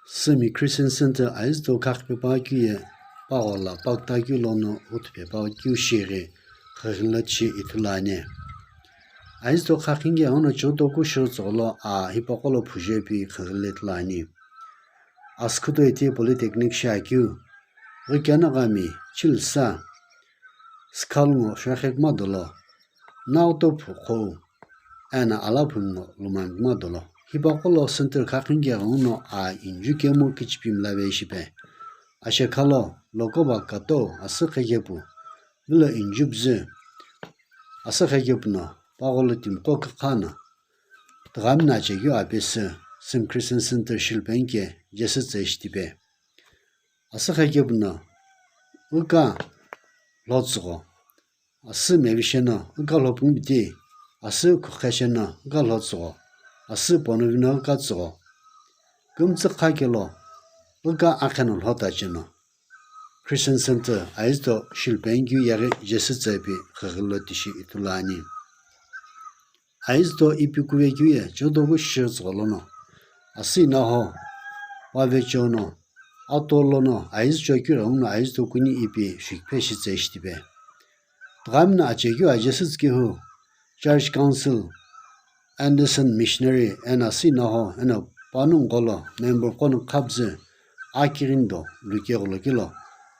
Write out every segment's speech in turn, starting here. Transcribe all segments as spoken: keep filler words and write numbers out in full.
Sümi Christian Center Aizuto khakhipe pa keu ye paghola pakta keu lono uthupe pa keu shighi khaghi lo tishi ithulu ani. Aizuto khakhingi aono choto ku shiro tsogolo a hipaqo lo phujepi khaghi lo ithulu ani. Asükhuto iti Polytechnic shi akeu, ghikena ghami, chilsa, sükhalungo shokhe kma dolo, naoto phuqhou, eno alaphumo lumami kma dolo. Hipaqo lo center khakhingi aghuno a inju kemu kichipi mlave shipe. Ashekha lo lokoba kato asükhe kepu, vilo inju püzü, asükhe kepu no pagholo timiqo kükha no, tüghami no achekeu apesü, Sümi Christian Center shilupeni ke Jesü tse shitipe. Asükhe kepu no, üka lhotsügho, asü mevi sheno üka lhopungupiti, asü khukhe sheno üka lhotsügho, asü ponovi no üka tsügho. Kümtsü kha kelo, üka akhe no lhota cheno. Christian Center Aizuto shilupeni keu yeghi Jesü tsepi khaghi lo tishi ithulu ani. Aizuto ipi kuve keu ye choto ku shiro tsogho lono, asü inaho, pave chono, ato lono, Aizuto keu ghenguno Aizuto kuni ipi shikiphe shi tse shitipe. Tüghami no achekeu ajesü tsü kehu, Church Council, Anderson Missionary, eno asü inaho, eno panongu gholo member qo no kha püzü, akighini do luke gholo kelo,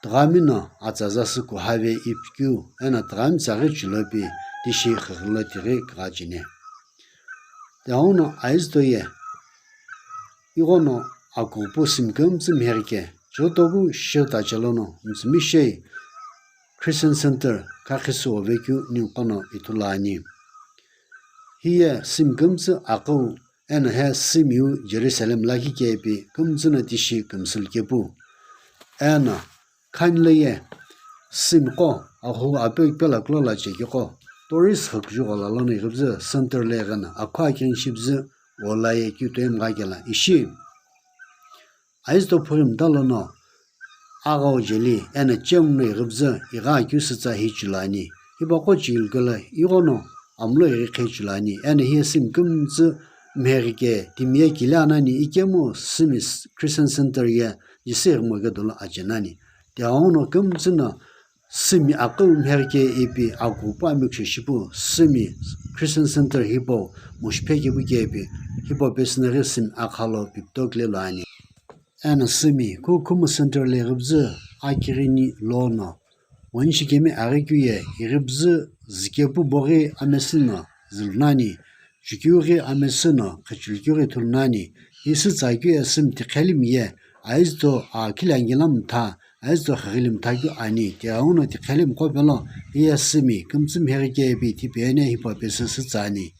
tüghami no atsa za sü kuhave ipi keu, eno tüghami tsaghi chilopi tishi khaghi lo tighi kugha cheni. Tighenguno Aizuto ye, ighono akupu Sümi kümtsü mheghi ke, choto ku shiro tache lono, mütsümishei Christian Center khakhisü ove keu ninguqo no ithulu ani. Hiye Sümi kümtsü aqou eno he Sümiu Jerusalem lakhi kepi kümtsü no tishi kümsülu kepu. Eno khani lo ye Sümiqo aghuwu ape pelo kulo lo achekeqo tourist ghiküju ghola lono ighipüzü center lo ighino akhu akighi shipüzü ola ye keu toi mgha kela ishi. Aizuto phughi mta lono aghau jeli eno chemu no ighipüzü igha akeu sütsa hi chulu ani. Hipaqo chilukelo ighono amulo ighi qhi chulu ani. Eno hiye Sümi kümtsü mheghi ke timi ye kile anani ikemu Sümi Christian Center ye Jesü ighimoke dolo ache nani. Tighenguno kümtsü no Sümi aqou mheghi ke ipi akupu amikusho shipu Sümi Christian Center hipau moshiphe kepu kepi hipau pesü no ghi Sümi akha lo piptokile lo ani. Eno Sümi kukhumu center lo ighipüzü akighini lono wani shikemi aghi keu ye ighipüzü zükepu boghi amesü no zülu nani, chukeu ghi amesü no khichulukeu ghi ithulu nani, isü tsa keu ye Sümi tiqheli miye Aizuto a khile angila mtha, Aizuto khaghili mtha keu ani, tighenguno tiqheli mqo pelo hiye Sümi kümtsü mheghi kepi tipeni hipau pesü sütsa ani.